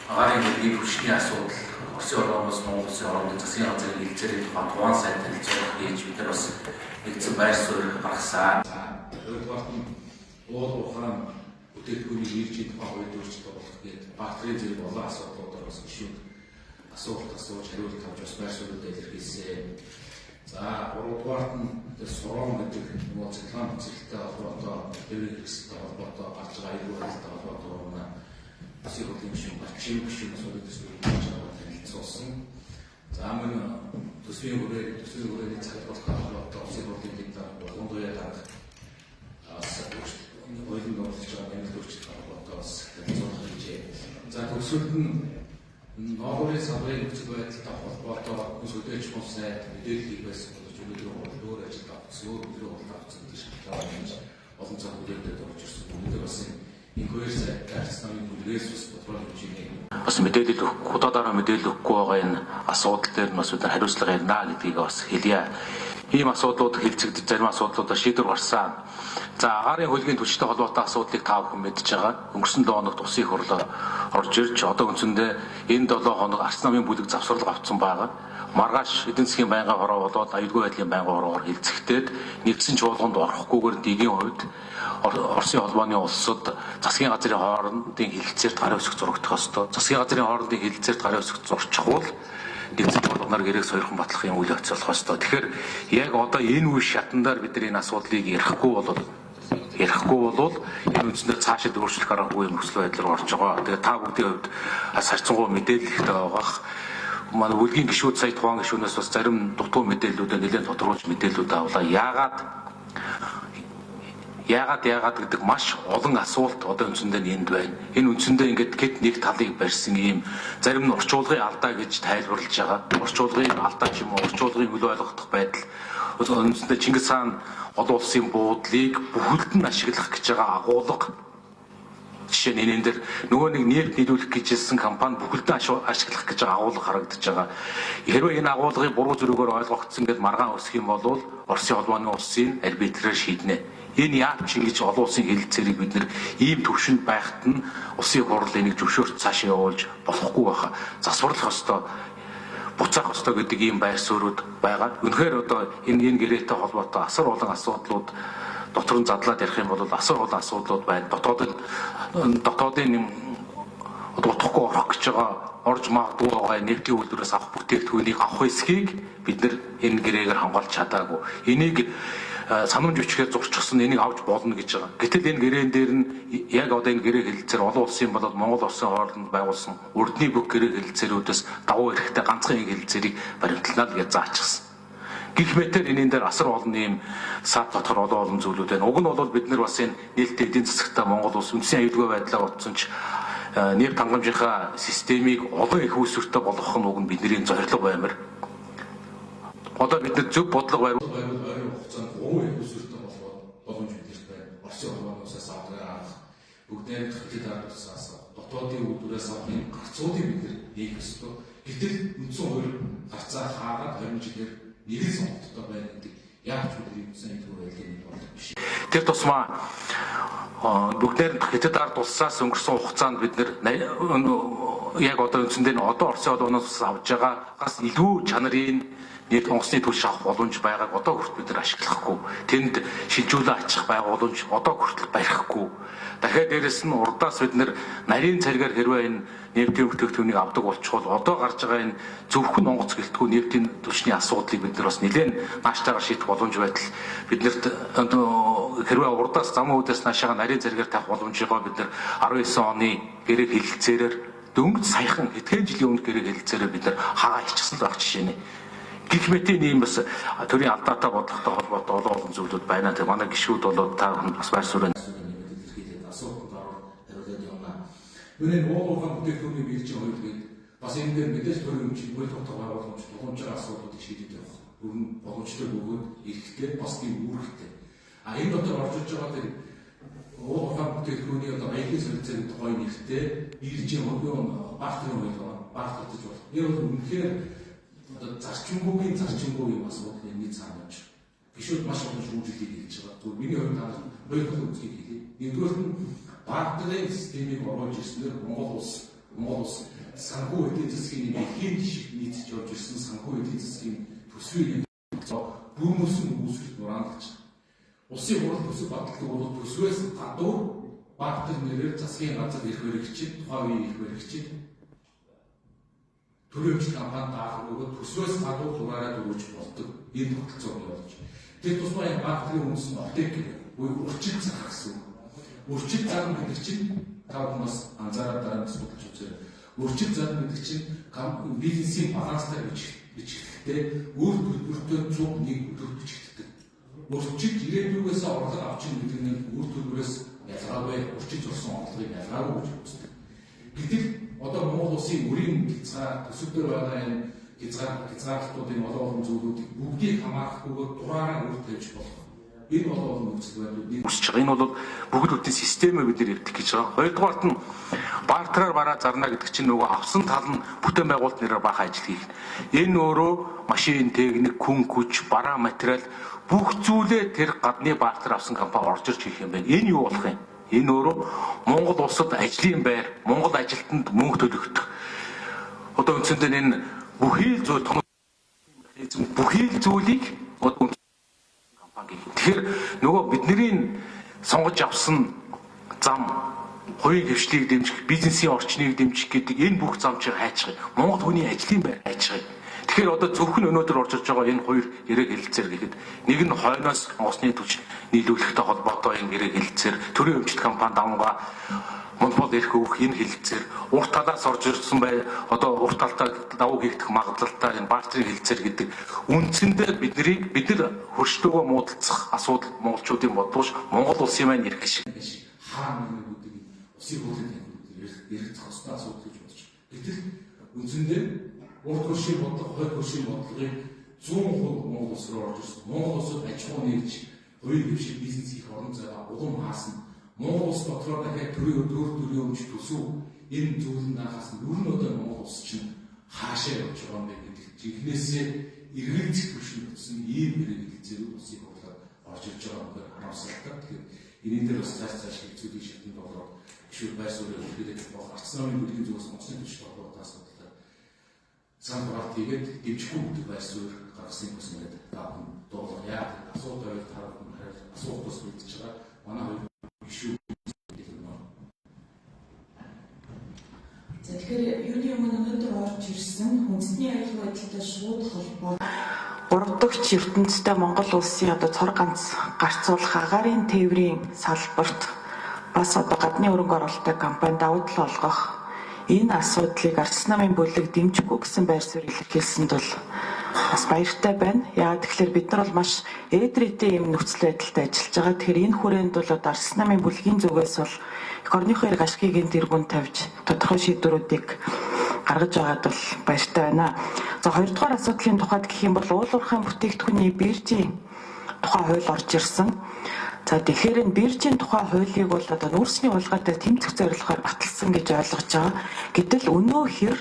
Агаарын хөдөлгөөний түвшний асуудал, Оросын холбооноос Монгол Улсын хоорондын засгийн газрын хэлэлцээрийн тухай тухайн сайд танилцуулга хийж бид нар бас нэгдсэн байр суурь гаргасан. За, хоёрдугаарт нь уул уурхайн бүтээгдэхүүний биржийн тухай хууль өөрчлөлт оруулах гээд бартерын зэрэг олон асуудлуудаар бас гишүүд асуулт асууж хариулт авч бас байр суурьудаа илэрхийлсэн. За, гуравдугаарт нь тэр сурон гэдэг нөгөө цахилгаан цэцэрлэгтэй холбоотой, тээврийн хэрэгсэлтэй холбоотой гарч байгаа аюулгүй байдалтай холбоотой манай Улсын хурлын гишүүн Батчин гишүүн асуудал төсвийг хийж байгаа танилцуулсан. За, мөн төсвийн хүрээний захиргаалтай холбоотой Улсын хурлын дэд дарга Булган дарга бас хуулинд оруулж байгаа нэмэлт өөрчлөлттэй холбоотой бас танилцуулга хийжээ. За, төгсгөлд нь ноогуурын салбарын нөхцөл байдалтай холбоотой хөдөө аж ахуйн сайд мэдээлэл хийх байсан болж өнөөдрийн хурал өөр ажилд авсан, өөр өдрийн хурал авсан гэдэг шалтгаан хийж олон цаг хүлээлтэд орж ирсэн. Өнөөдөр бас энэ сайдтай арц намын бүлгээс бас тодорхой хэмжээний бас мэдээлэл өгөх, удаа дараа мэдээлэл өгөхгүй байгаа энэ асуудал дээр нь бас бид нар хариуцлага ярина гэдгийг бас хэлье. Ийм асуудлууд хэлцэгдэж, зарим асуудлуудаар шийдвэр гарсан. За, агаарын хөлгийн түвштэй холбоотой асуудлыг та бүхэн мэдж байгаа. Өнгөрсөн 7 хоногт Улсын их хурал орж ирж, одоо үндсэндээ энэ 7 хоног арц намын бүлэг завсрал авцсан байгаа. Маргааш эдийн засгийн байнгын хороо болоод аюулгүй байдлын байнгын хороогоор хэлцэгдээд нэгдсэн чуулганд орохгүйгээр дигийн хувьд Оросын холбооны улсад засгийн газрын хоорондын хэлэлцээрт гарын үсэг зурагдах ёстой. Засгийн газрын хоорондын хэлэлцээрт гарын үсэг зурчихвал нэгдсэн чуулганаар гэрээг сойрхон батлах юм үйл явц болох ёстой. Тэгэхээр яг одоо энэ үе шатан дээр бид нар энэ асуудлыг ярихгүй болвол энэ үндсэндээ цаашид өөрчлөх аргагүй нөхцөл байдал руу орж байгаа. Тэгээд та бүгдийн хувьд харьцангуй мэдээлэл ихтэй байгаах манай бүлгийн гишүүд, сая тухайн гишүүнээс бас зарим дутуу мэдээллүүдээ нэлээд тодруулж мэдээллүүд авлаа. Яагаад гэдэг маш олон асуулт одоо үндсэндээ энд байна. Энэ үндсэндээ ингээд хэд нэг талыг барьсан ийм зарим нь орчуулгын алдаа гэж тайлбарлаж байгаа. Орчуулгын алдаа ч юм уу, орчуулгын үл ойлгохдох байдал, үндсэндээ Чингис хаан олон улсын буудлыг бүхэлд нь ашиглах гэж байгаа агуулга. Жишээ нь, энэ дээр нөгөө нэг нефть нийлүүлэх гэж хэлсэн компани бүхэлдэн ашиглах гэж байгаа агуулга харагдаж байгаа. Хэрвээ энэ агуулгыг буруу зүргээр ойлгогдсон гэдээ маргаан өсөх юм бол Оросын холбооны улсын арбитрээр шийднэ. Энэ яах ч ингэж олон улсын хэлэлцээрийг бид нэр ийм төвшөнд байхад нь улсын хурал энийг зөвшөөрч цаашаа явуулж болохгүй байхаа. Засварлах ёстой, буцаах ёстой гэдэг ийм байр суурьуд байгаа. Үнэхээр одоо энэ гэрээтэй холбоотой асар олон асуудлууд дотор нь задлаад ярих юм бол асар олон асуудлууд байна. Дотоодын юм одоо утгагүй орох гэж байгаа, орж магадгүй байгаа нефтийн үйлдвэрээс авах бүтээгдэхүүнийг авах хэсгийг бид нар энэ гэрээгээр хамгаалж чадаагүй. Энийг санамж бичгээр зурчихсан, энийг авч болно гэж байгаа. Гэтэл энэ гэрээн дээр нь яг одоо энэ гэрээ хэлэлцээр олон улсын болоод Монгол улсын хооронд байгуулсан урдны бүх гэрээ хэлэлцээрүүдээс давуу эрхтэй ганцхан энэ хэлэлцээрийг баримтлана л гэж заачихсан. Гэх мэтэр энэ дээр асар олон ийм саад дотор олон олон зүйлүүд байна. Уг нь бол бид нар бас энэ нээлттэй эдийн засагтаа Монгол улс үндсэн аюулгүй байдлаа утсан ч нефть хангамжийнхаа системийг олон их үүсвэртэй болгох нь уг нь бидний зорилго баймар. Одоо бид нар зөв бодлого бариул бариул ойрын хугацаанд гурван их үүсвэртэй болгоод боломж бидэрт байна. Оросын холбооноос авдаг авах, бүгд найрамдах Хятад ард улсаас, дотоодын үйлдвэрээс авах энэ гарцуудыг бид нар нээх ёстой. Гэтэл үндсэн хууль гарцаа хаагаад 20 жилээр нэг л сонголттой байна гэдэг яаж ч бидний үндсэн аюулгүй байдлын нэг бодлого биш. Тэр тусмаа бүгд найрамдах Хятад ард улсаас өнгөрсөн хугацаанд бид нар яг одоо үндсэндээ нь одоо Оросын холбооноос авж байгаагаас илүү чанарын нефть онгоцны түлш авах боломж байгааг одоо хүртэл бид нар ашиглахгүй. Тэнд шилжүүлэн ачих байгууламж одоо хүртэл барихгүй. Дахиад дээрэс нь урдаас бид нар нарийн царгаар хэрвээ энэ нефтийн бүтээгдэхүүнийг авдаг болчихвол одоо гарч байгаа энэ зөвхөн онгоц гэлтгүй нефтийн түлшний асуудлыг бид нар бас нэлээд нааштайгаар шийдэх боломж байтал биднэрт хэрвээ урдаас замын үүдээс наашаага нарийн царгаар тавих боломжийгоо бид нар 19 оны гэрээ хэлэлцээрээр дөнгөж саяхан хэдхэн жилийн өмнө гэрээ хэлэлцээрээ бид нар хагаа хийчихсэн л байх жишээ нэ. Гэх мэтийн ийм бас төрийн алдаатай бодлоготой холбоотой олон олон зүйлүүд байна. Тэгээ манай гишүүд болоод та бүхэнд бас байр суурь нэмэлт илэрхийлээд асуултанд ороод хариулаад явна. Мөн энэ уул уурхайн бүтээгдэхүүний биржийн хууль гээд бас энэ дээр мэдээж төрийн өмч, хууль тогтоох байгууламж тулгамжаар асуудлуудыг шийдэж явах бүрэн боломжтой бөгөөд эрхтэй, бас тийм үүрэгтэй. А энэ дотор орж иж байгаа тэр уул уурхайн бүтээгдэхүүний одоо аялын солилцоо гэдэг гоё нэртэй биржийн хууль, бартерын хууль байгаа. Бартер гэж болох. Энэ бол үнэхээр одоо зарчимгүйгийн зарчимгүй юм асуудал энэний цаана явж. Гишүүд маш олон шүүмжлэлийг хэлж байгаа. Зүгээр миний хувьд та хоёр тал үзгийг хэлье. Нэгдүгээрт нь бартерын системийг оруулж ирснээр Монгол улс Монгол улс санхүү эдийн засгийн дэлхийн жишг нийцэж явж ирсэн санхүү эдийн засгийн төсвийг бүүмөсөн үүсгэж нураандаж. Улсын хурал төсөв баталдаг бол төсвөөс гадуур бартер нэрээр засгийн газар эрх баригчид, тухайн үеийн эрх баригчид төрийн өмчт компани даалгавар өгөөд төсвөөс гадуур дураараа дөрвж болдог. Энэ тогтолцоог болж. Тэр тусмаа энэ бартерын үндэс нь оптик гэдэг. Буюу урчил зарах гэсэн үг. Урчил зарна гэдэг чинь та бүхэн бас анзаараад дараа нь судалж үзээрэй. Урчил зарна гэдэг чинь бизнесийн баланстай бичигдэхдээ үр төлбөртөө 101 өдөр бичигддэг. Урчилж ирээдүйгээс орлого авч ийн гэдэг нь үр төлбөрөөс ялгаагүй, урчилж орсон орлогыг ялгаагүй гэж үздэг. Гэтэл одоо Монгол улсын өрийн хязгаар төсөв дээр байгаа энэ хязгаарлалтуудын олон олон зүйлүүдийг бүгдийг хамаарахгүйгээр дураараа үр тавьж болох. Энэ бол олон нөхцөл байдлууд үүсэж байгаа. Энэ бол бүгд бүтэн системээ бид нэр эвдэх гэж байгаа. Хоёрдугаарт нь бартераар бараа зарна гэдэг чинь нөгөө авсан тал нь бүтээн байгуулалт нэрээр баахан ажил хийх. Энэ өөрөө машин, техник, хүн хүч, бараа материал бүх зүйлээ тэр гадны бартер авсан компани орж ирж хийх юм байна. Энэ юу болох юм? Энэ өөрөө Монгол улсад ажлын байр, Монгол ажилтнанд мөнгө төлөгдөх. Одоо үндсэндээ энэ бүхий л зүйл том бүхий л зүйлийг одоо компани гэх. Тэгэхээр нөгөө бидний сонгож авсан зам хувийн хвшлийг дэмжих, бизнесийн орчныг дэмжих гэдэг энэ бүх зам чинь хайчих. Монгол хүний ажлын байр хайчих. Тэгэхээр одоо зөвхөн өнөөдөр орж ирж байгаа энэ хоёр эрээг хэлэлцээр гэхэд нэг нь хойноос онгоцны түлш нийлүүлэхтэй холбоотой энэ эрээг хэлэлцээр төрийн өмчт компани давнгаа монопол эрх өгөх энэ хэлэлцээр урт талаас орж ирсэн бай одоо урт талдаа давуу хийгдэх магадлалтай энэ бартерын хэлэлцээр гэдэг үндсэндээ биднийг бид нар хөрштөөгөө муудалцах асуудал монголчуудын бодлоош Монгол улсын маань эрх шиг хаана нэгүүдийг улсын хуулийн танхимд яригдах ёстой асуудал гэж бодож. Гэтэл үндсэндээ урт хөршийн бодлого, хойд хөршийн бодлогыг 100% Монгол улс руу орж ирсэн. Монгол улсад аж ахуй нэгж, хувийн хэвшил бизнес хийх орон зайгаа улам хаасна. Монгол улс дотроо дахиад төрийн төрийн өмч төсөв энэ зүйлэн даахаас нь ер нь одоо Монгол улс чинь хаашаа явж байгаа юм бэ гэдэг жинхнээсээ эргэлзэх түвшинд очсон ийм хэрэгэлзээ улсын хурлаар орж ирж байгаа юм байна харамсалтай. Тэгэхээр энэ дээр бас цааш цааш хэвцүүдийн шатанд ороод гişүүд байр суурийг илэрхийлэх болох Арц намын бүлгийн зүгээс онгоцны түвш холбоотой асуудалтай сан хураалт хийгээд дэмжихгүй гэдэг байр суурь гаргасан бас ингээд та бүхэн дуулах яа асуулт байвал та бүхэн хариулт асуулт бас мэдчихэж байгаа. Манай хоёр гişүүд За тэгэхээр юуны өмнө өнөөдөр орж ирсэн үндэсний аюулгүй байдалтай шууд холбоо Гурав дахь ертөнцтэй Монгол улсын одоо цор ганц гарцуулах агаарын тээврийн салбарт бас одоо гадны хөрөнгө оруулалттай компани давуу тал олгох энэ асуудлыг Арс намын бүлэг дэмжихгүй гэсэн байр суурь илэрхийлсэнд бол бас баяртай байна. Яагаад тэгэхээр бид нар бол маш ээдрээтэй юм нөхцөл байдалтай ажиллаж байгаа. Тэгэхээр энэ хүрээнд бол одоо Арс намын бүлгийн зүгээс бол эх орныхоо эрх ашигыг энэ тэргүүнд тавьж тодорхой шийдвэрүүдийг гаргаж байгаад бол баяртай байна. За хоёрдугаар асуудлын тухайд гэх юм бол уул уурхайн бүтээгдэхүүний биржийн тухай хууль орж ирсэн. За тэгэхээр энэ биржийн тухай хуулийг бол одоо нүүрсний хулгайтай тэмцэх зорилгоор баталсан гэж ойлгож байгаа. Гэтэл өнөө хэр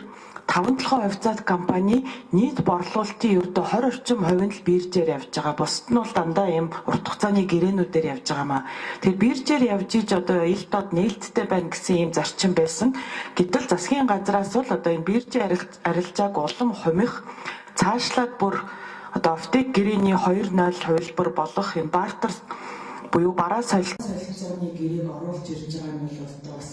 5-7 хувьцаат компани нийт борлуулалтын ердөө 20 орчим хувь нь л биржээр явж байгаа. Бусд нь бол дандаа ийм урт хугацааны гэрээнүүдээр явж байгаа маа. Тэгэхээр биржээр явж иж одоо ил дод нээлттэй байна гэсэн ийм зарчим байсан. Гэтэл засгийн газраас бол одоо энэ биржийн арилжааг улам хумих цаашлаад бүр одоо офтик гэрээний 2.0 хувилбар болох юм бартер буюу бараа солилцооны гэрээг оруулж ирж байгаа нь бол одоо бас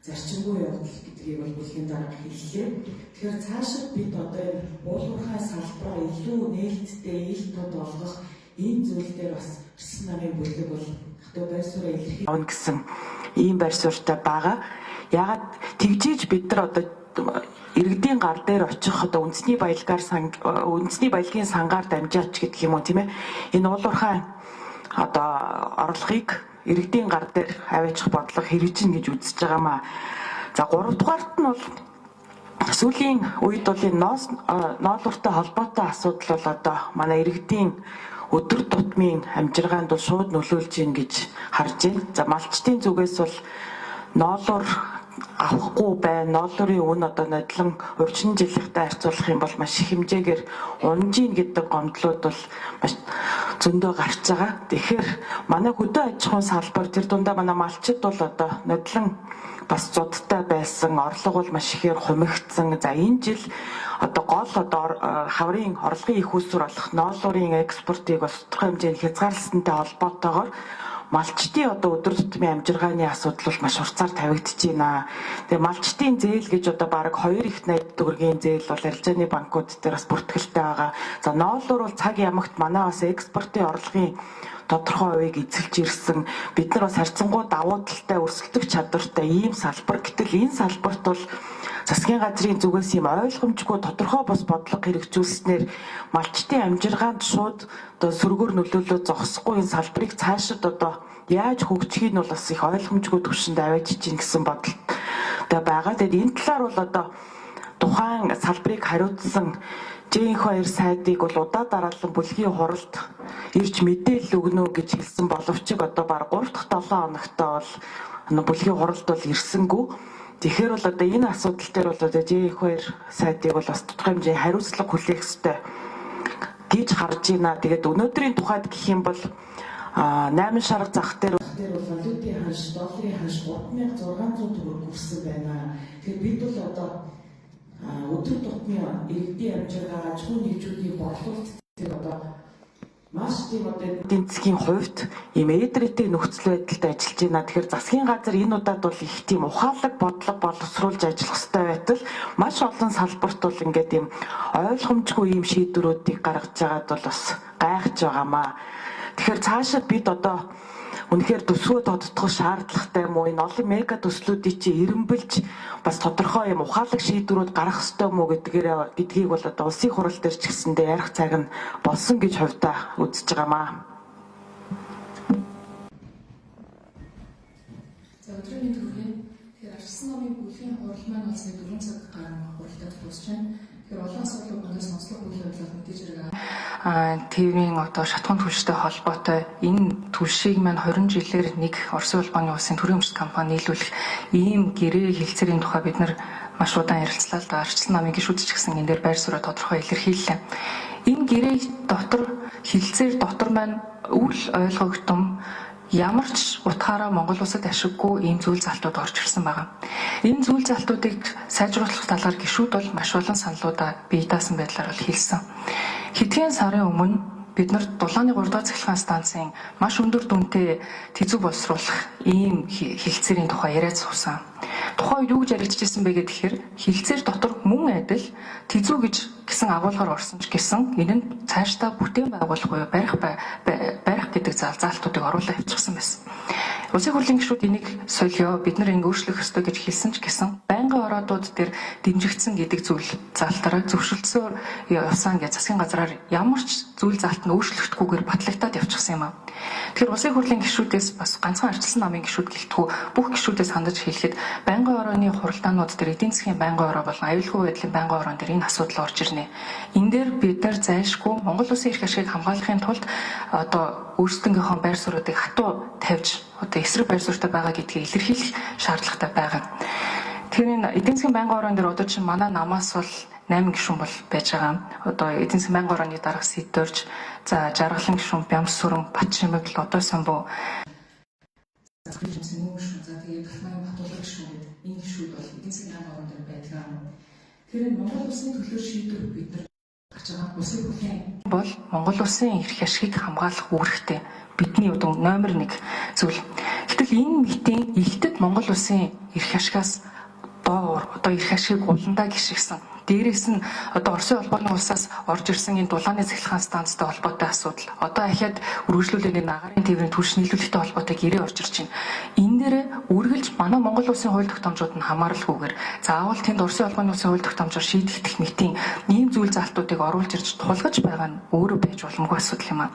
зарчимгүй явдал гэдгийг бол бүлгийн дарга хэллээ. Тэгэхээр цаашид бид одоо энэ уул уурхай салбараа илүү нээлттэй, ил тод болгох энэ зүйл дээр бас Арс намын бүлэг бол одоо байр сууриа илэрхийлж явна гэсэн ийм байр суурьтай байгаа. Ягаад тэгжээж бид нар одоо иргэдийн гар дээр очих одоо үндэсний баялгаар үндэсний баялагын сангаар дамжаач гэдэг юм уу тийм ээ. Энэ уул уурхай одоо орлогыг иргэдийн гар дээр аваачих бодлого хэрэгжинэ гэж үзэж байгаамаа. За гуравдугаарт нь бол сүүлийн үед бол энэ ноолууртай холбоотой асуудал бол одоо манай иргэдийн өдөр тутмын амжиргаанд бол шууд нөлөөлж гин гэж харж байна. За малчдын зүгээс бол ноолуур авахгүй байна. Ноолуурын үн одоо нодлон урьдчилан жилийнхтэй харьцуулах юм бол маш их хэмжээгээр унаж гин гэдэг гомдлууд бол маш зөндөө гарч байгаа. Тэгэхээр манай хөдөө аж ахуйн салбар тэр дундаа манай малчид бол одоо нодлон бас зудтай байсан, орлого бол маш ихээр хумигдсан. За энэ жил одоо гол одоо хаврын орлогын их усүр болох ноолуурын экспортыг бас тодорхой хэмжээнд хязгаарлалтантай холбоотойгоор малчдын одоо өдөр тутмын амжиргааны асуудал бол маш хурцаар тавигдаж байна. Тэгээ малчдын зээл гэж одоо бараг 2 их 80 төгрөгийн зээл бол арилжааны банкуд дээр бас бүртгэлтэй байгаа. За ноолуур бол цаг ямагт манай бас экспортын орлогын тодорхой хувийг эзэлж ирсэн. Бид нар бас харьцангуй давуу талтай, өрсөлдөх чадвартай ийм салбар. Гэтэл энэ салбарт бол засгийн газрын зүгээс ийм ойлгомжгүй тодорхой бус бодлого хэрэгжүүлснээр малчдын амжиргаанд шууд одоо сөргөөр нөлөөлөө зогсохгүй энэ салбарыг цаашид одоо яаж хөгжихийг нь бол бас их ойлгомжгүй түвшинд аваачиж гин гэсэн бодолтой байгаа. Тэгээд энэ талаар бол одоо тухайн салбарыг хариуцсан Жээнх хоёр сайдыг бол удаа дараалан бүлгийн хуралд ирж мэдээлэл өгнө гэж хэлсэн боловч одоо баг 3 дахь 7 хоногтоо бол бүлгийн хуралд бол ирсэнгүй. Тэгэхээр бол одоо энэ асуудал дээр бол одоо Жээнх хоёр сайдыг бол бас тодорхой хэмжээний хариуцлага хүлээх ёстой гэж харж байна. Тэгээд өнөөдрийн тухайд гэх юм бол 8 шарга зах дээр бол валютын ханш, долларын ханш 3600 төгрөг хүрсэн байна. Тэгэхээр бид бол одоо өдөр тутмын иргэдийн амжиргаа, аж ахуйн нэгжүүдийн борлуулалт дээр одоо маш тийм одоо эдийн засгийн хувьд ийм ээдрээтэй нөхцөл байдалд ажиллаж байна. Тэгэхээр засгийн газар энэ удаад бол их тийм ухаалаг бодлого боловсруулж ажиллах ёстой байтал маш олон салбарт бол ингээд ийм ойлгомжгүй ийм шийдвэрүүдийг гаргаж байгаад бол бас гайхаж байгаамаа. Тэгэхээр цаашид бид одоо үнэхээр төсвөө тодтох шаардлагатай юм уу? Энэ олон мега төслүүдийг чи эренбэлж бас тодорхой юм ухаалаг шийдвэрүүд гаргах ёстой юм уу гэдгийг бол одоо улсын хурал дээр ч гэсэндээ ярих цаг нь болсон гэж хувьдаа үзэж байгаамаа. За өдрийн мэнд хүргэе. Тэгэхээр арчилсан номын бүлгийн хурал маань бол сая 4 цаг гарan хуралдаад дуусч байна. Тэгэхээр олон асуудлууд өнөөс онцлог үйл явдлаар мэдээж хэрэг тээврийн одоо шатхуун түлштэй холбоотой энэ түлшийг маань 20 жилээр нэг Оросын улбаны улсын төрийн өмчт компани нийлүүлэх ийм гэрээ хэлцээрийн тухай бид нар маш удаан ярилцлаа л да. Арчилсан намын гишүүд ч гэсэн энэ дээр байр сууриа тодорхой илэрхийллээ. Энэ гэрээ дотор хэлцээр дотор маань үл ойлгогдсон ямар ч утгаараа Монгол улсад ашиггүй ийм зүйл залтууд орж ирсэн байгаа. Энэ зүйл залтуудыг сайжруулах талаар гишүүд бол маш олон саналуудаа бие даасан байдлаар бол хэлсэн. Хэдхэн сарын өмнө бид нар дулааны 3 дахь цахилгаан станцын маш өндөр дүнтэй тэзүү боловсруулах ийм хэлцээрийн тухай яриад суусан. Тухайн үед юу гэж яригдчихсэн бэ гэхээр хэлцээр дотор мөн адил тэзүү гэж гэсэн агуулгаар орсон ч гэсэн энэ нь цаашдаа бүтээн байгуулах буюу барих барих гэдэг заалтуудыг оруулаад явчихсан байсан. Улсын хурлын гишүүд энийг солио, бид нар ингэ өөрчлөх ёстой гэж хэлсэн ч гэсэн байнгын ороодууд дээр дэмжигдсэн гэдэг зүйл залтаараа зөвшөлдсөөр явсан гэж засгийн газраар ямар ч зүйл заалт нь өөрчлөгдөхгүйгээр батлагдаад явчихсан юм аа. Тэгэхээр улсын хурлын гишүүдээс бас ганцхан арчилсан намын гишүүд гэлтгүү бүх гишүүдээс хандаж хэлэхэд байнгын орооны хуралдаанууд дээр эдийн засгийн байнгын ороо болон аюулгүй байдлын байнгын ороон дээр энэ асуудал орж ирнэ. Энэ дээр бид нар зайлшгүй Монгол улсын эрх ашигыг хамгаалахын тулд одоо өөрсдийнхөө байр суурьуудыг хатуу тавьж одоо эсрэг байр суурьтай байгаа гэдгийг илэрхийлэх шаардлагатай байгаа. Тэгэхээр энэ эдийн засгийн байнгын ороон дээр одоо чинь манай намаас бол 8 гишүүн бол байж байгаа. Одоо эдийн засгийн байнгын орооны дарга Сэдорж, за Жаргалан гишүүн, Бямсүрэн, Батшимэг, Лодой самбуу. За тэгээд Талмайн Батулга гишүүн гэдэг энэ гишүүд бол эдийн засгийн байнгын ороон дээр байдаг. Тэр энэ Монгол улсын төлөө шийдвэр бид нар гарч байгаа улсын хурлын бол Монгол улсын эрх ашигыг хамгаалах үүрэгтэй бидний одоо номер 1 зүйл. Гэтэл энэ мэтийн илтэд Монгол улсын эрх ашигаас доор одоо эрх ашигыг уландаа гიშгсэн. Дээрээс нь одоо Оросын холбооны улсаас орж ирсэн энэ дулааны цахилгаан станцтай холбоотой асуудал. Одоо ахиад үргэлжлүүлээд энэ агаарын тээврийн түлш нийлүүлэлттэй холбоотой гэрээ орж ирж байна. Энэ дээр үргэлж манай Монгол улсын хууль тогтоомжууд нь хамааралгүйгээр заавал тэнд Оросын холбооны улсын хууль тогтоомжоор шийдэгдэх мэтийн ийм зүйл залтуудыг оруулж ирж тулгаж байгаа нь өөрөө байж боломгүй асуудал юм аа.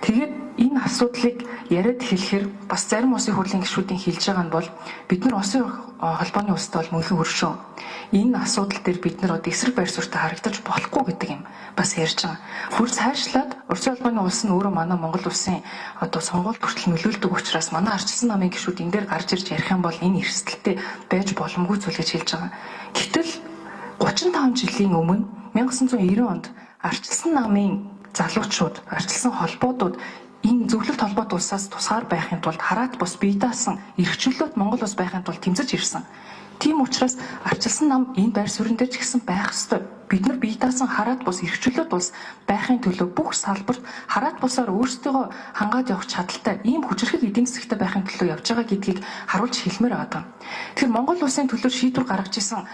Тэгээд энэ асуудлыг яриад хэлэхээр бас зарим улсын хурлын гишүүдийн хэлж байгаа нь бол бид нар Оросын холбооны улстай бол мөнхийн хөршөө. Энэ асуудал дээр бид нар одоо эсрэг байр суурьтай харагдаж болохгүй гэдэг юм бас ярьж байгаа. Бүр цаашлаад Оросын холбооны улс нь өөрөө манай Монгол улсын одоо сонгуульд хүртэл нөлөөлдөг учраас манай арчилсан намын гишүүд энэ дээр гарч ирж ярих юм бол энэ эрсдэлтэй байж боломгүй зүйл гэж хэлж байгаа. Гэтэл 35 жилийн өмнө 1990 онд арчилсан намын залуучууд, арчилсан холбоодууд Энэ зөвлөлт холбоот улсаас тусгаар байхын тулд хараат бус бие даасан эрх чөлөөт Монгол улс байхын тулд тэмцэж ирсэн. Тийм учраас арчилсан нам энэ байр суурин дээр ч гэсэн байх ёстой. Бид нар бие даасан хараат бус эрх чөлөөт улс байхын төлөө бүх салбарт хараат бусаар өөрсдийгөө хангаад явах чадaltaй ийм хүчирхэг эдийн засагтай байхын төлөө явж байгаа гэдгийг харуулж хэлмээр байгаа. Тэгэхээр Монгол улсын төлөө шийдвэр гаргаж исэн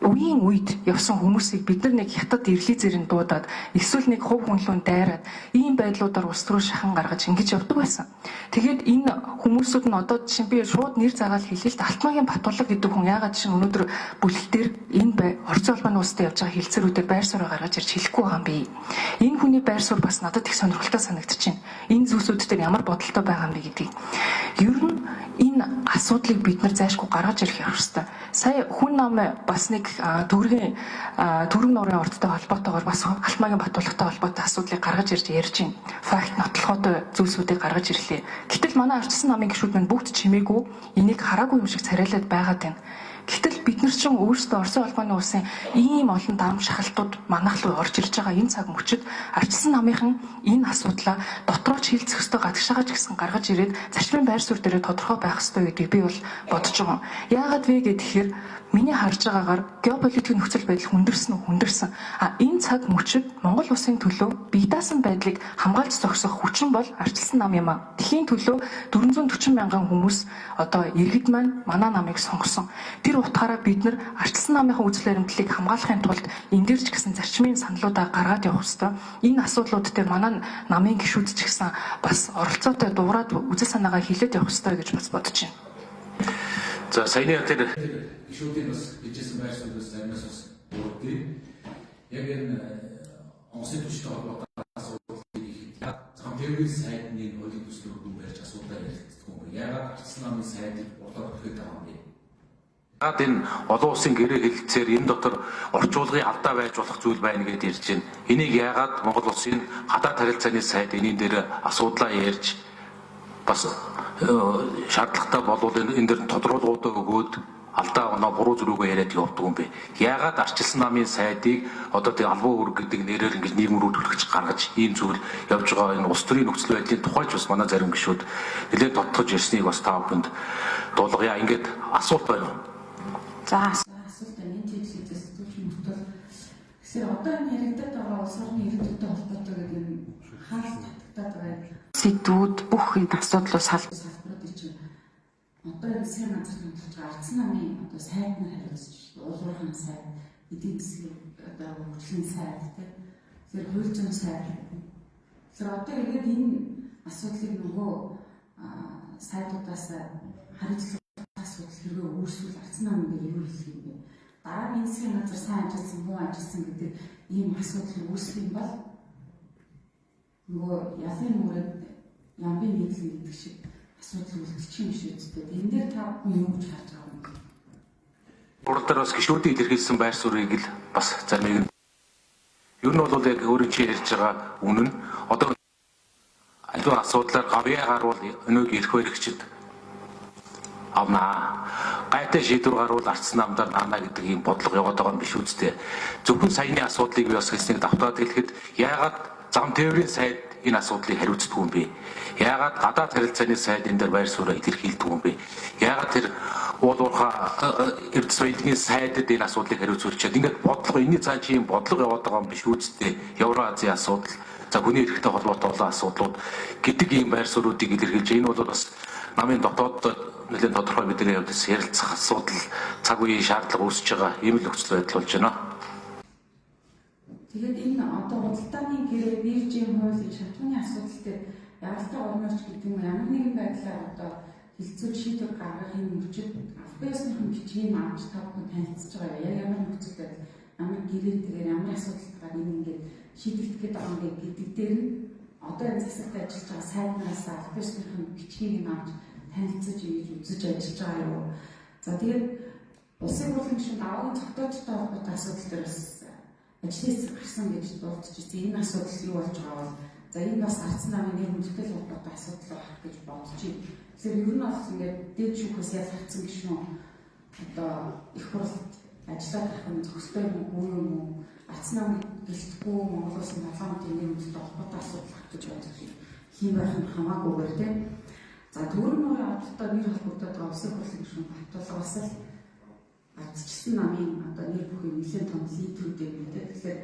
үеийн үед явсан хүмүүсийг бид нар нэг хятад ирлизээр нь дуудаад эсвэл нэг хувь хүнлүүн дайраад ийм байдлуудаар улс руу шахан гаргаж ингэж явдаг байсан. Тэгээд энэ хүмүүсүүд нь одоо жишээ нь би шууд нэр заагаал хэлээ л Алтмаагийн Батулга гэдэг хүн яагаад жишээ нь өнөөдөр бүлэг дээр энэ Орос улбаны улстай явж байгаа хэлцээрүүдээр байр сууриа гаргаж ирж хэлэхгүй байгаа юм бэ? Энэ хүний байр суурь бас надад их сонирхолтой санагдчихэв. Энэ зүйлсүүд дээр ямар бодолтой байгаа юм бэ гэдгийг. Ер нь энэ асуудлыг бид нар зайлшгүй гаргаж ирэх ёстой. Сая хүн нам бас нэг төгрөгийн төрөг нуурын ордтой холбоотойгоор бас Алтмаагийн Батулгатай холбоотой асуудлыг гаргаж ирж ярьж байна. Факт нотлохоотой зүйлсүүдийг гаргаж ирлээ. Гэтэл манай арчилсан намын гишүүд мань бүгд чимээгүй энийг хараагүй юм шиг царайлаад байгаад байна. Гэтэл бид нар чинь өөрсдөө Оросын холбооны улсын ийм олон дам шахалтууд манайх руу орж ирж байгаа энэ цаг мөчид арчилсан намынхан энэ асуудлаа дотроо ч хилцэх ёстой, гадагшаагаа ч гэсэн гаргаж ирээд зарчмын байр суурь дээрээ тодорхой байх ёстой гэдгийг би бол бодож байгаа. Яагаад вэ гэхээр миний харж байгаагаар геополитикийн нөхцөл байдал хүндэрсэн үү? Хүндэрсэн. А энэ цаг мөчид Монгол улсын төлөө бие даасан байдлыг хамгаалж зогсох хүчин бол арчилсан нам юм а. Тэхийн төлөө 440 мянган хүмүүс одоо иргэд маань манай намыг сонгосон. Тэр утгаараа бид нар арчилсан намынхаа үзэл баримтлалыг хамгаалахын тулд энэ дээр ч гэсэн зарчмын саналуудаа гаргаад явах ёстой. Энэ асуудлууд дээр манай намын гишүүд ч гэсэн бас оролцоотой дуурайд үзэл санаагаа хилээд явах ёстой гэж бас бодож байна. За саяны тэр гишүүдийн бас хэлжсэн байр сууриас заримаас бас дурдъя. Яг энэ онгоцны түвштэй холбоотой асуудлыг зам тээврийн сайдны хуулийн төслөөр өргөн барьж асуудлаа ярилцдаг юм. Яагаад арчилсан намын сайдыг урлаад өгөх байгаа юм бэ? Яагаад энэ олон улсын гэрээ хэлэлцээр энэ дотор орчуулгын алдаа байж болох зүйл байна гэдээ ярьж байна. Энийг яагаад Монгол улсын гадаад харилцааны сайд энийн дээр асуудлаа ярьж бас шаардлагатай болвол энэ дээр тодруулгуудаа өгөөд алдаа оноо буруу зүрүүгээ яриад явдаг юм бэ? Яагаад арчилсан намын сайдыг одоо тэг албан үүрэг гэдэг нэрээр ингэж нийгэм рүү түлхэж гаргаж ийм зүйл явж байгаа энэ улс төрийн нөхцөл байдлын тухайч бас манай зарим гишүүд нэлээд тодтогч ярьсныг бас та бүхэнд дуулгая. Ингээд асуулт байна уу? За асуулт байна. Энэ чиглэлээс сэтгүүлч мөртөл. Тэгэхээр одоо энэ яригадаад байгаа улс орны иргэдтэй холбоотой гэдэг энэ хаалт татагдаад байгаа сэдвүүд бүх энэ асуудлууд салбарууд чинь одоо энэ засгийн газар томилж байгаа ардсан намын одоо сайд нар хариуцж уулуурхайн сайд, эдийн засгийн одоо хөгжлийн сайд тийм. Тэгэхээр хууль зүйн сайд. Тэгэхээр одоо иргэд энэ асуудлыг нөгөө сайдуудаас хариуцлага асуудал хэрвээ үүсвэл ардсан намын дээр юу хэлэх юм бэ? Дараа нь энэ засгийн газар сайн ажилласан, муу ажилласан гэдэг ийм асуудал үүсэх юм бол нөгөө ялын нүрээд ямбын нийтлэн гэдэг шиг асуудал үлдчих юм шиг үстэй. Энэ дээр та бүхэн юу гэж харж байгаа юм бэ? Хурал дээр бас гишүүдийн илэрхийлсэн байр суурийг л бас заримыг нь ер нь бол яг өөрийн чи ярьж байгаа үнэн нь одоо аливаа асуудлаар гавьяа гарвал өнөөг эрх баригчид авнаа. Гайтай шийдвэр гарвал арчсан намдаар наана гэдэг ийм бодлого яваад байгаа юм биш үстэй. Зөвхөн саяны асуудлыг би бас хэлснийг давтаад хэлэхэд яагаад зам тээврийн сайд энэ асуудлыг хариуцдаг юм бэ? Яагаад гадаад харилцааны сайд энэ дээр байр сууриа илэрхийлдэг юм бэ? Яагаад тэр уул уурхай Эрдэс баялагын сайдад энэ асуудлыг хариуцуулчаад ингээд бодлого энэний цааш ийм бодлого яваад байгаа юм биш үстэй. Евроазийн асуудал, за хүний эрхтэй холбоотой олон асуудлууд гэдэг ийм байр суурьуудыг илэрхийлж энэ бол бас намын дотоод нэлээд тодорхой бидний хувьд ярилцах асуудал цаг үеийн шаардлага үүсэж байгаа ийм л нөхцөл байдал болж байна. Тэгээд энэ одоо худалдааны гэрээ, биржийн хууль, шатхууны асуудал дээр яралтай орнооч гэдэг юм ямар нэгэн байдлаар одоо хилцүүл шийдвэр гаргах энэ мөчид албан ёсныхан бичгийг авч та бүхэн танилцж байгаа. Яг ямар нөхцөл байдал, ямар гэрээтэйгээр ямар асуудалтайгаар энэ ингээд шийдэгдэх гээд байгаа юм бэ гэдэг дээр нь одоо энэ засагт ажиллаж байгаа сайднараас албан ёсныхан бичгийг нь авч танилцаж ингэж үзэж ажиллаж байгаа юу. За тэгээд улсын хурлын гишүүн даваагийн тогтоочтой холбоотой асуудал дээр бас ажлын хэсэг гарсан гэж дурдчихсэн. Энэ асуудал юу болж байгаа бол за энэ бас ардсан намын нэр хүндтэй холбоотой асуудал байх гэж бодож байна. Тэгэхээр ер нь бол ингээд дээд шүүхээс ялгагдсан гишүүн одоо их хурлд ажиллаад байх нь зохистой юм уу, үгүй юм уу? Ардсан намын гэлтгүй Монгол улсын парламентын нэр хүндтэй холбоотой асуудал байх гэж бодож байна. Хэн байх нь хамаагүйгээр, тийм. За, Төвөргөн нуурын ордтой нэр холбогдоод байгаа Улсын хурлын гишүүн Баттулга бас л ардчилсан намын одоо нэр бүхий нэлээд том лидерүүд юм, тийм. Тэгэхээр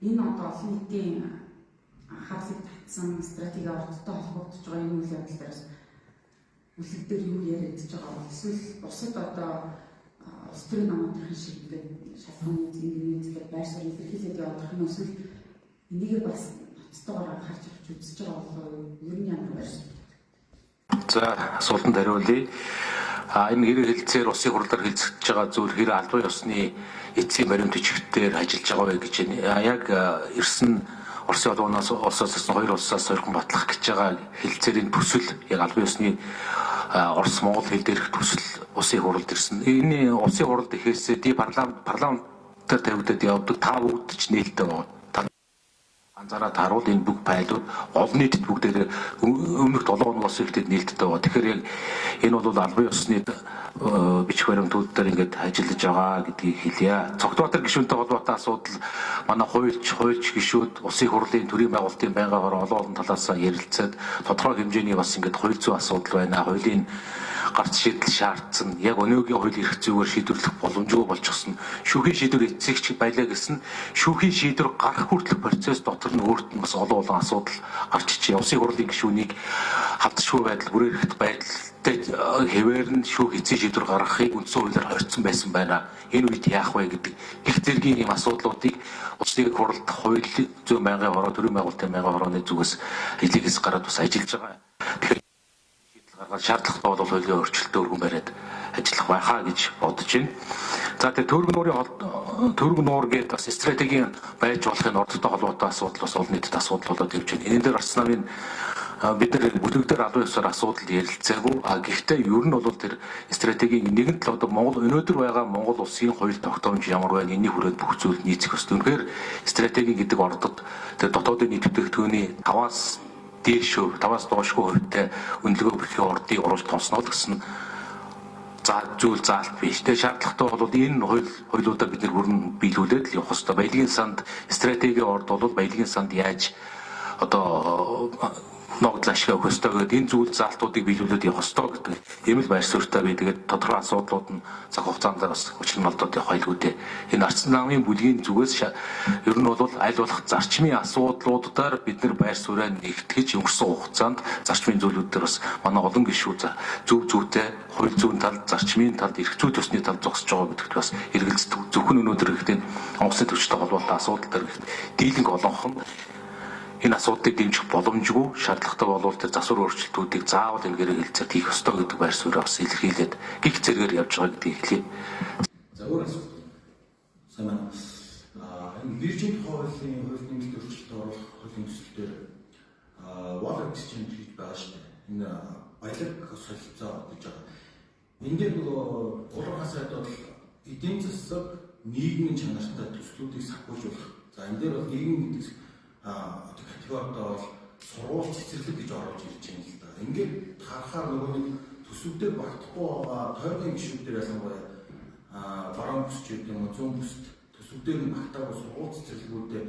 энэ одоо олон нийтийн анхаарлыг татсан стратеги ордтой холбогдож байгаа энэ үйл явдал дээр бас бүлэг дээр юу яриадж байгаа бол, эсвэл бусад одоо улс төрийн намуудын шиг ингээд шалгууны зингийн байр суурь илэрхийлээд явах юм, эсвэл энийгээ бас ноцтойгоор анхаарч авч үзэж байгаа болоо, ер нь ямар байр суурь? За, асуултанд хариулъя. А энэ хэрэг хэлцээр улсын хурлаар хэлцэж байгаа зүйл хэр албан ёсны эцсийн баримт бичгтээр ажиллаж байгаа вэ гэж байна. Яг ирсэн Оросын холбооноос, улсаас ирсэн хоёр улсаас сойрхон батлах гэж байгаа хэлцээрийн төсөл яг албан ёсны Орос Монгол хэл дээрх төсөл улсын хурлд ирсэн. Энэ улсын хуралд ихээсээ ди парламентаар тавигдаад явдаг, та бүгд ч нээлттэй байгаа. Анзаараад харуул, энэ бүх файлууд олон нийтэд бүгдээр өмнөх 7 хоног болсон ихтэд нээлттэй байгаа. Тэгэхээр яг энэ бол албан ёсны бичих баримтууд дээр ингээд ажиллаж байгаа гэдгийг хэлье. Цогтбаатар гишүүнтэй холбоотой асуудал манай хуульч гишүүд, улсын хурлын төрийн байгуулалтын байнгын хороо олон олон талаас ярилцаад тодорхой хэмжээний бас ингээд хууль зүйн асуудал байна. Хуулийн гарц шийдэл шаардсан. Яг өнөөгийн хууль эрх зүйгээр шийдвэрлэх боломжгүй болчихсон. Шүүхийн шийдвэр эцэгч байлаа гэсэн шүүхийн шийдвэр гарах хүртэлх процесс дотор нь өөрт нь бас олон олон асуудал гарч ичээ. Улсын хурлын гишүүнийг хавташгүй байдал, бүрээр эрхт байдалтай хэвээр нь шүүх эцсийн шийдвэр гаргахыг үндсэн хуулиар хорьцсон байсан байна. Энэ үед яах вэ гэдэг их зэргийн ийм асуудлуудыг улсын хурлд хууль зүйн байнгын хороо, төрийн байгуулалтын байнгын хорооны зүгээс хэлийгээс гараад бас ажиллаж байгаа. Тэгэхээр шийдэл гаргаад шаардлагатай бол хуулийн өөрчлөлтөөр өргөн бариад ажиллах байхаа гэж бодож байна. За, тэгээ Төвөргөн нуур гэдэг бас стратегийн байж болохын ордтой холбоотой асуудал бас олон нийтэд асуудал болоод явж байна. Энэ дээр Арс намын бид нар бүлэг дээр албан ёсоор асуудал ярилцаагүй. А гэхдээ ер нь бол тэр стратегийн нэгэн тал одоо Монгол өнөөдөр байгаа Монгол улсын хууль тогтоомж ямар байна, энэний хүрээнд бүх зүйл нийцэх ёстой. Үнэхээр стратеги гэдэг ордод тэр дотоодын нийт бүтээгдэхүүний 5-аас дээш, 5-аас доошгүй хувьтай үнэлгээ бүхий ордыг оруулж тоосноо л гэсэн за зүйл заалт биш. Тэгээ шаардлагатай бол энэ хуулиудаа бид нар бүрэн биелүүлээд л явах хэрэгтэй. Баялагын санд стратегийн орд бол баялагын санд яаж одоо ногдол ашиг авах ёстой гэдэг энэ зүйл заалтуудыг биелүүлээд явах ёстой гэдэг ийм л байр суурьтай би. Тэгээд тодорхой асуудлууд нь цаг хугацаанд бас хүчлэн молдоод явах аюулгүй дээ. Энэ Арц намын бүлгийн зүгээс ер нь бол аль болох зарчмын асуудлуудаар бид нар байр сууриа нэгтгэж өнгөрсөн хугацаанд зарчмын зүйлүүд дээр бас манай олон гишүүд зөв зүйтэй хууль зүйн талд, зарчмын талд, эрх зүй төсний талд зогсож байгаа гэдэгт бас эргэлздэг. Зөвхөн өнөөдөр гэхдээ онгоцны төвчтэй холбоотой асуудал дээр гэхдээ дийлэнх олонх нь энэ асуудлыг дэмжих боломжгүй, шаардлагатай болвол тэр засвар өөрчлөлтүүдийг заавал энэ гэрээ хэлцээр хийх ёстой гэдэг байр сууриа бас илэрхийлээд гих зэрэгээр явж байгаа гэдгийг хэлье. За, өөр асуулт. Сайн байна. Энэ биржийн тухай хуулийн хууль нэмэлт өөрчлөлт оруулах хуулийн төсөл дээр wallet exchange гэж байгаа шүү дээ. Энэ баялаг солилцоо гэж байгаа. Энэ дээр нөгөө Уулуурхай сайд бол эдийн засаг, нийгмийн чанартай төслүүдийг санхүүжүүлэх. За, энэ дээр бол нийгэм гэдэг категорид бол сургууль, цэцэрлэг гэж оруулж ирж байна л да. Ингээд харахаар нөгөө нэг төсөвдөө багтахгүй байгаа тойргийн гишүүдээр, ялангуяа баруун бүс ч гэдэг юм уу, зүүн бүст төсөвдөр нь багтаагүй сургууль, цэцэрлэгүүдээ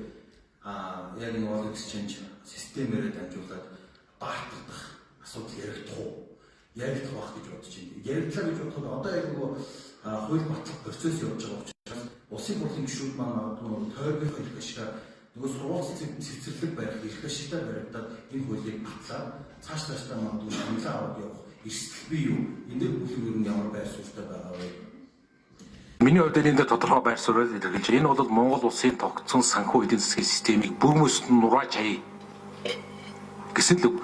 яг энэ wallet exchange системээрээ дамжуулаад бартардах асуудал яригдах уу? Яригдах байх гэж бодож байна. Яригдлаа гэж бодоход одоо яг нөгөө хууль батлах процесс явж байгаа учраас улсын хурлын гишүүд маань магадгүй нөгөө тойргийнхоо эрх ашигаар нөгөө сургууль, цэцэрлэг барих эрх ашигтай баригдаад энэ хуулийг батлаад цааш цаашдаа магадгүй шаналан аваад явах эрсдэл бий юу? Энэ дээр бүлэг ер нь ямар байр суурьтай байгаа вэ? Миний хувьд энэ дээр тодорхой байр суурь илэрхийлж байна. Энэ бол Монгол улсын тогтсон санхүү эдийн засгийн системийг бүр мөсд нь нурааж хаяа гэсэн л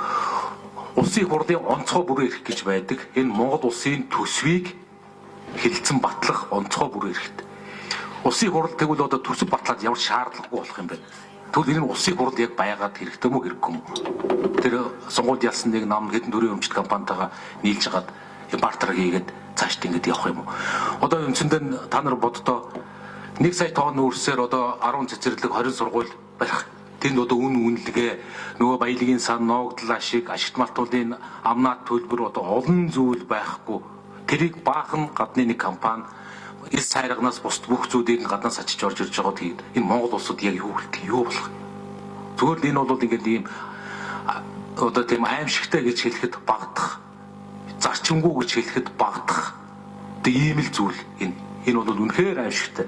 улсын хурлын онцгой бүрэн эрх гэж байдаг. Энэ Монгол улсын төсвийг хэлэлцэн батлах онцгой бүрэн эрхт. Улсын хурал тэгвэл одоо төсөв батлаад ямар шаардлагагүй болох юм бэ? Тэгвэл энэ улсын хурал яг байгаад хэрэгтэй мө, хэрэггүй юм? Тэр сонгуульд ялсан нэг нам хэдэн төрийн өмчт компанитайгаа нийлж хагаад бартер хийгээд цаашд ингэж явах юм уу? Одоо үндсэндээ та нар боддоо, 1 сая тонн үрсээр одоо 10 цэцэрлэг, 20 сургууль барих. Тэнд одоо үн үнэлгээ, нөгөө баялагын сан, ноогдол ашиг, ашигт малтуулын амнаат төлбөр, одоо олон зүйл байхгүй. Тэрийг баахан гадны нэг компани эс цайрагнаас бусд бүх зүйлийг гаднаас ачиж орж ирж байгаа. Тэгээд энэ Монгол улсад яг юу хүртэл юу болох юм? Зүгээр л энэ бол ингээд ийм одоо тийм аимшигтай гэж хэлэхэд багадах, зарчимгүй гэж хэлэхэд багадах. Одоо ийм л зүйл энэ. Энэ бол үнэхээр аимшигтай.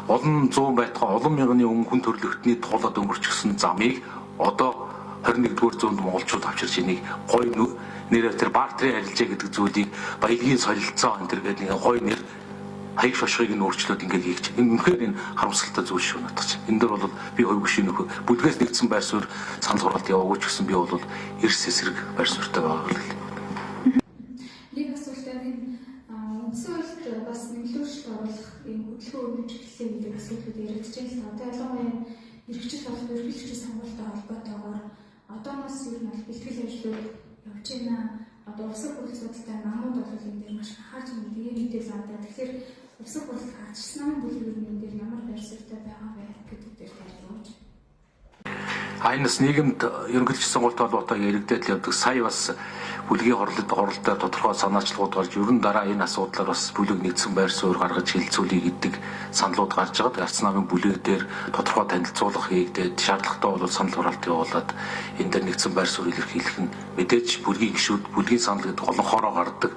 Олон зуун байтугай олон мянганы өмнө хүн төрлөختний тулаад өнгөрчихсөн замыг одоо 21-р зуунд монголчууд авчирч энийг гоё нэрээр тэр бартерын арилжаа гэдэг зүйлийг баялагын солилцоо энэ төр гэдэг нэг гоё нэр хаяг шошгыг нь өөрчлөөд ингээд хийж. Энэ үнэхээр энэ харамсалтай зүйл шүү надад чинь. Энэ дээр бол би хувь гишүүн нөхөө бүлгээс нэгдсэн байр суурь санал хураалт яваагүй ч гэсэн би бол эрс эсрэг байр суурьтай байгаа л. Нэг асуултаар энэ үндсэн хуульд бас нэмэлт өөрчлөлт оруулах ийм хөдөлгөөн өрнөж эхэллээ гэдэг асуудлууд яригдж байна л да. Одоо ялангуяа эрхчлэл болон ерөнхийлөгчийн сонгуультай холбоотойгоор одооноос ер нь бол бэлтгэл ажлууд явж байна. Одоо улсын хурал судалтай намууд бол энэ дээр маш анхаарч байна. Тэгээ мэдээлэл авдаг. Тэгэхээр улсын хурал хаагчсан намын бүлэг ер нь энэ дээр ямар байр суурьтай байгаа вэ гэдэг дээр тайлбарлаж. Энэ бас нийгэмд ерөнхийлөгч сонгуультай холбоотой яригдээд л явдаг. Сая бас бүлгийн хурлаар тодорхой санаачлагууд гарч ер нь дараа энэ асуудлаар бас бүлэг нэгдсэн байр суурь гаргаж хэлэлцүүлье гэдэг саналууд гарч байгаа. Гарц намын бүлэг дээр тодорхой танилцуулга хийгдээд шаардлагатай бол санал хураалт явуулаад энэ дээр нэгдсэн байр суурь илэрхийлэх нь мэдээж бүлгийн гишүүд бүлгийн санал гэдэг олонхоороо гардаг.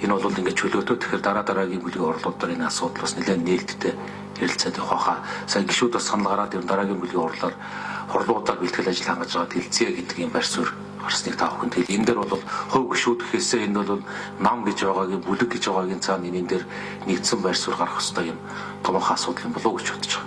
Энэ бол ингээд чөлөөтэй. Тэгэхээр дараа дараагийн бүлгийн хурлуудаар энэ асуудал бас нэлээд нээлттэй ярилцаад явах байхаа. Сая гишүүд бас санал гараад ер нь дараагийн бүлгийн хурлуудаар бэлтгэл ажил хангаж байгаа хэлцээ гэдэг юм байр суурь гарсныг та бүхэн тэгэл энэ дээр бол хувь гишүүд гэхээсээ энэ бол нам гэж байгаагийн бүлэг гэж байгаагийн цаана энэ дээр нэгдсэн байр суурь гарах ёстой юм томоохон асуудал юм болов уу гэж бодож байгаа.